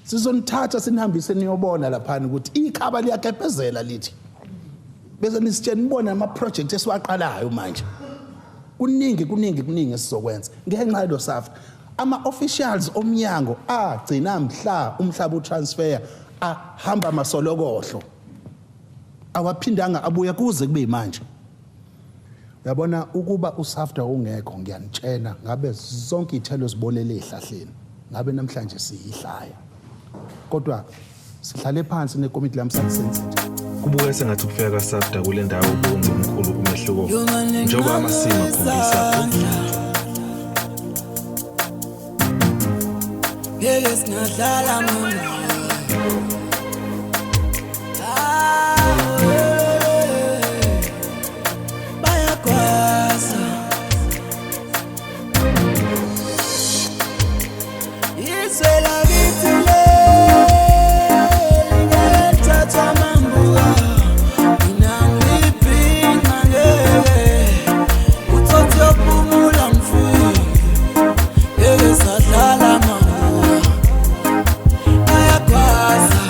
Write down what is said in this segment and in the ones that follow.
Sizonithatha sinihambise niyobona laphana ukuthi ikhaba liyakepezela lithi. Bese nisitshela nibone ama project esiwaqalayo manje. Kuningi kuningi kuningi esizokwenza ngenxa yalo SAFTA. Ama officials omnyango agcina mhla umhlaba utransfer ahamba amasolokohlo. Awaphindanga abuya kuze kube manje. Uyabona ukuba uSAFTA ungekho ngiyanitshela ngabe zonke iy'thelo zibolele ey'hlahleni ngabe namhlanje siyihlaya kodwa sihlale phansi nekomiti lami sathi senze nje. Kubukeka sengathi ukufika kaSAFTA kule ndawo kuwenze omkhulu umehluko njengoba amasimu akhombisa uvuthwa. Ngeke singadlala mama. Bayagwaza. Izwe lakithi leli ngeke lithathwe amambuka. Mina ngiyibhinca ngeke. Uthothe uyophumula ngifike. Ngeke sadlala mambuka. Bayagwaza.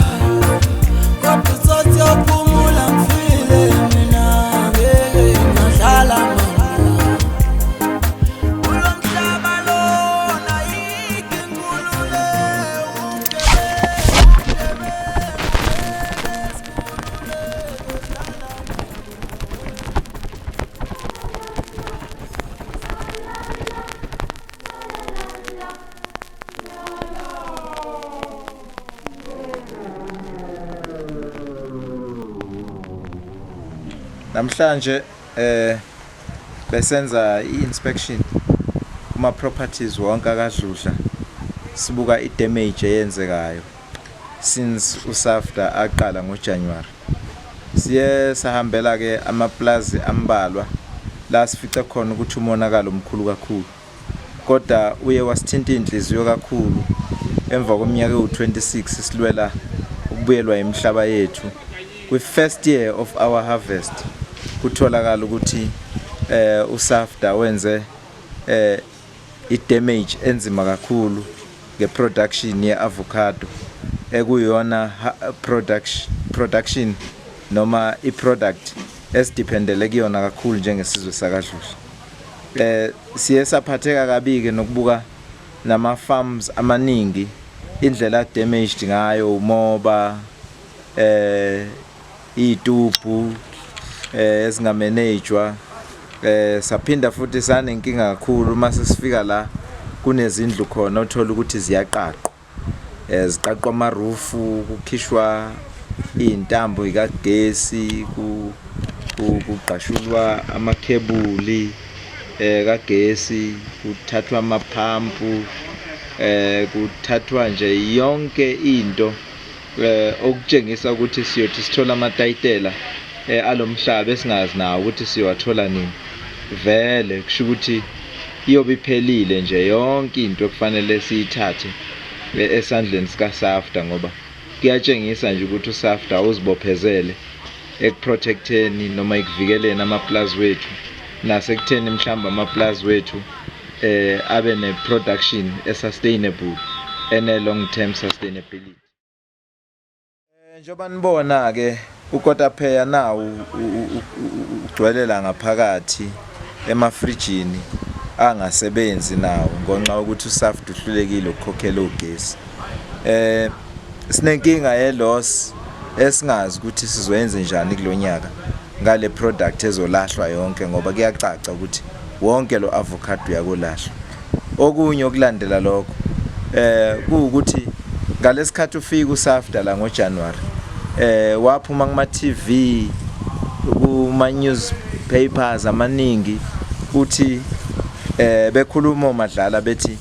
Kodwa uthothe uyophumula ngifile mina. Ngeke ngadlala mambuka. Kulo mhlaba lona ayikho inkululeko. Namhlanje besenza i-inspection kuma properties wonke akaDludla, sibuka i-damage eyenzekayo since uSAFTA aqala ngoJanuary. Siye sahambela ke amaplazi ambalwa la sifice khona ukuthi umonakalo omkhulu kakhulu, kodwa uye wasithinta inhliziyo kakhulu emva kweminyaka ewu-26 silwela ukubuyelwa imihlaba yethu. Kwi-first year of our harvest kutholakala ukuthi uSAFTA wenze i-damage enzima kakhulu nge-production ye-avocado, ekuyona production noma i-product esidependele kuyona kakhulu njengesizwe sakaDludla. Siye saphatheka kabi-ke nokubuka nama farms amaningi indlela damaged ngayo, umoba, iy'tubhu ezingamanejwa. Saphinda futhi sanenkinga kakhulu uma sesifika la kunezindlu khona othola ukuthi ziyaqaqwa, ziqaqwa amarufu, kukhishwa iy'ntambo zikagesi, kugqashulwa amakhebuli kagesi, kuthathwa amaphampu, kuthathwa nje yonke into, okutshengisa ukuthi siyothi sithola amatayitela alomhlaba esingazi nawo ukuthi siyowathola nini. Vele kusho ukuthi iyobe iphelile nje yonke into ekufanele siyithathe esandleni sikaSAFTA, ngoba kuyatshengisa nje ukuthi uSAFTA uzibophezele ekuprotecteni noma ekuvikeleni amaplazi wethu, nasekutheni mhlawumbe amaplazi wethu abe ne-production e-sustainable, ene-long term sustainability. Njengoba nibona ke ukotapheya nawo ugcwelela ngaphakathi emafrijini angasebenzi nawo ngonxa yokuthi uSAFTA uhlulekile ukukhokhela ugesi. Sinenkinga ye-loss esingazi ukuthi sizoyenza njani kulonyaka ngale product ezolahlwa yonke, ngoba kuyacaca ukuthi wonke lo avocado uyakolahlwa. Okunye okulandela lokho kuwukuthi ngalesikhathi ufika uSAFTA la ngoJanuary, waphuma kuma TV, kuma newspapers amaningi, uthi bekhuluma oMadlala bethi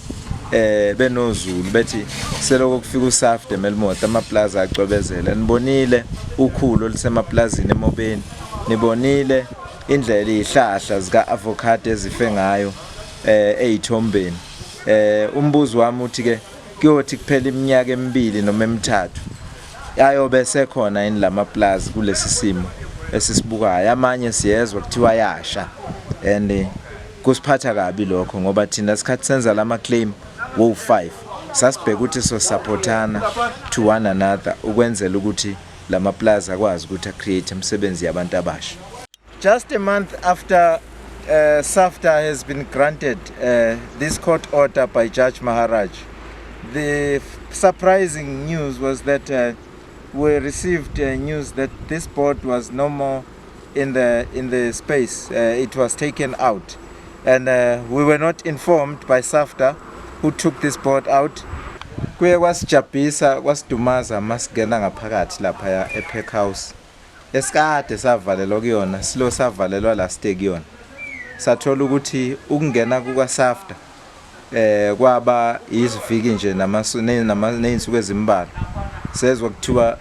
benoZulu bethi seloko kufika uSAFTA eMelmoth amaplaza acwebezela. Nibonile ukhulu olusemaplazini emobeni, nibonile indlela izihlahla zika avocado ezife ngayo eyithombeni. Umbuzo wami uthi ke kuyothi kuphela iminyaka emibili noma emithathu ayobe sekhona yini lamaplazi kulesi simo esisibukayo? Amanye siyezwa kuthiwa yasha, and kusiphatha kabi lokho ngoba thina sikhathi senza lama claim wo 5 Sasibheka ukuthi sosupportana to one another ukwenzela ukuthi lama plaza akwazi ukuthi create imisebenzi yabantu abasha. Just a month after SAFDA has been granted this court order by Judge Maharaj, the surprising news was that we received news that this board was no more in the space. It was taken out, and we were not informed by SAFDA, who took this board out. Kuye kwasijabhisa, kwasidumaza masingena ngaphakathi laphaya ePack House esikade savalelwa kuyona, silo savalelwa last year kuyona. Sathola ukuthi ukungena kukaSAFDA kwaba iziviki nje nezinsuku ezimbalwa, sezwa kuthiwa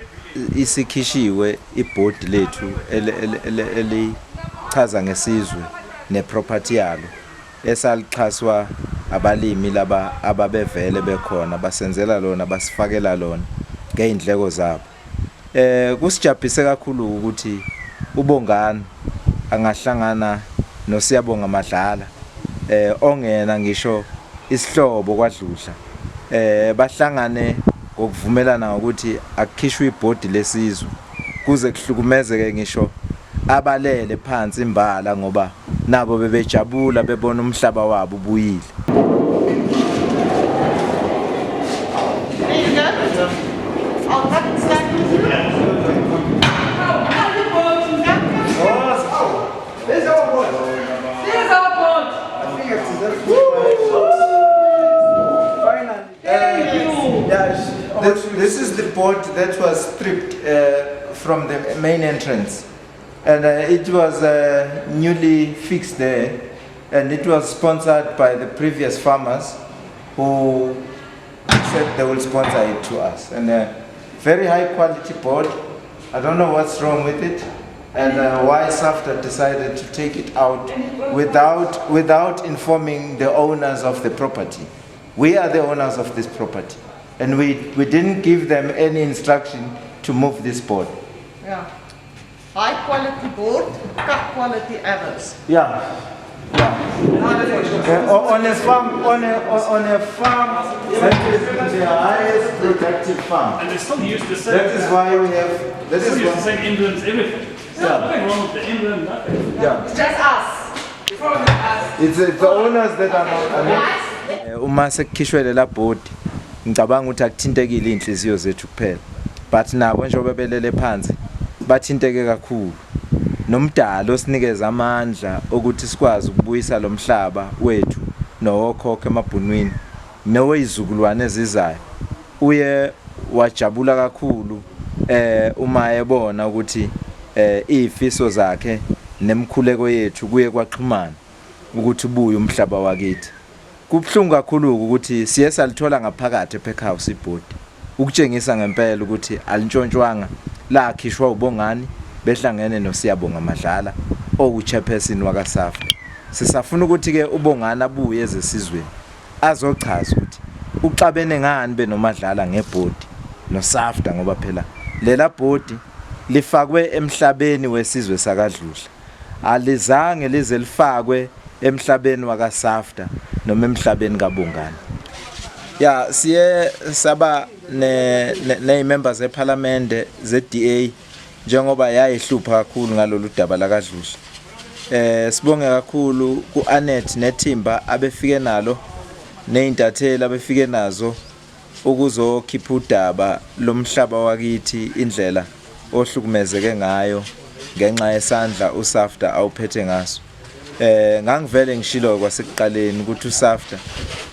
isikhishiwe ibhodi lethu elichaza ngesizwe neproperty yalo esalixhaswa abalimi laba ababevele bekhona, basenzela lona, basifakela lona ngeindleko zabo. Kusijabhise kakhulu ukuthi uBongani angahlangana noSiyabonga Madlala, ongena ngisho isihlobo kwaDludla, bahlangane ngokuvumelana ngokuthi akukhishwe ibhodi lesizwe kuze kuhlukumezeke ngisho abalele phansi imbala, ngoba nabo bebejabula bebona umhlaba wabo ubuyile. There you go. I'll come and stand with you. There's our board. There's our board. Finally. Thank you. Yeah, this is the board that was stripped from the main entrance. And it was newly fixed there. And it was sponsored by the previous farmers who said they will sponsor it to us. And a very high quality board. I don't know what's wrong with it and why SAFDA decided to take it out without informing the owners of the property. We are the owners of this property. And we didn't give them any instruction to move this board. Yeah. High quality board, cut quality others. Yeah. On a farm that is the highest productive farm. And they still use the same. That is why we have, that Still is use the why, same emblems, everything. Yeah. Nothing wrong with the emblem, nothing. Yeah. It's just us. It's us. It's the owners that are not. Uma sekukhishwe lela board, ngicabanga ukuthi akuthintekile inhliziyo zethu kuphela, but nabo njengoba belele phansi bathinteke kakhulu, nomdalo osinikeza amandla ukuthi sikwazi ukubuyisa lo mhlaba wethu nowokhokho emabhunwini noweyizukulwane ezizayo uye wajabula kakhulu uma ebona ukuthi izifiso zakhe nemkhuleko yethu kuye kwaxhumana ukuthi ubuye umhlaba wakithi. Kubhlungu kakhulu ukuthi siye salithola ngaphakathi ePack House ibhodi, ukutshengisa ngempela ukuthi alintshontshwanga, lakhishwa uBongani behlangene noSiyabonga Madlala, owu-chairperson wakaSAFDA. Sisafuna ukuthi ke uBongani abuye ezesizweni azochaza ukuthi uxabene ngani benoMadlala ngebhodi noSAFDA, ngoba phela lela bhodi lifakwe emhlabeni wesizwe sakaDludla, alizange lize lifakwe emhlabeni wakaSAFDA noma emhlabeni kaBongani. Ya, siye saba ne ne members eParliament ze-DA, njengoba yayihlupha kakhulu ngalolu daba lakaDludla. Sibonge kakhulu kuAnet nethimba abefike nalo nezintatheli abefike nazo ukuzokhipha udaba lomhlaba wakithi, indlela ohlukumezeke ngayo ngenxa yesandla uSAFDA awuphethe ngaso. Ngangivele ngishilo kwasekuqaleni ukuthi uSAFDA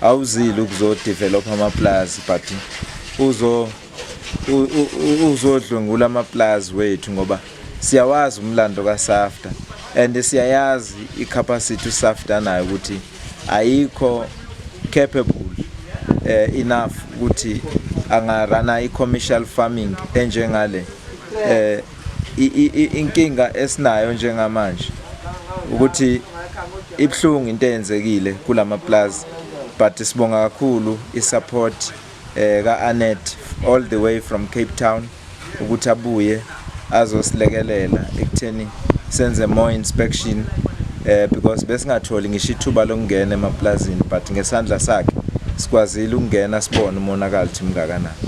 awuzile ukuzodevelop amaplazi, but uzo uzodlwengula amaplazi wethu, ngoba siyawazi umlando kaSAFDA and siyayazi icapacity uSAFDA nayo ukuthi ayikho capable enough ukuthi angaruna i-commercial farming enjengale. Inkinga esinayo njengamanje ukuthi ibhlungu into eyenzekile kulama plaza, but sibonga kakhulu i-support ka-Anet all the way from Cape Town ukuthi abuye azosilekelela ekutheni senze more inspection, because besingatholi ngisho ithuba lokungena emaplazini, but ngesandla sakhe Sikwazile ukungena sibone umonakalo ukuthi mngakanani.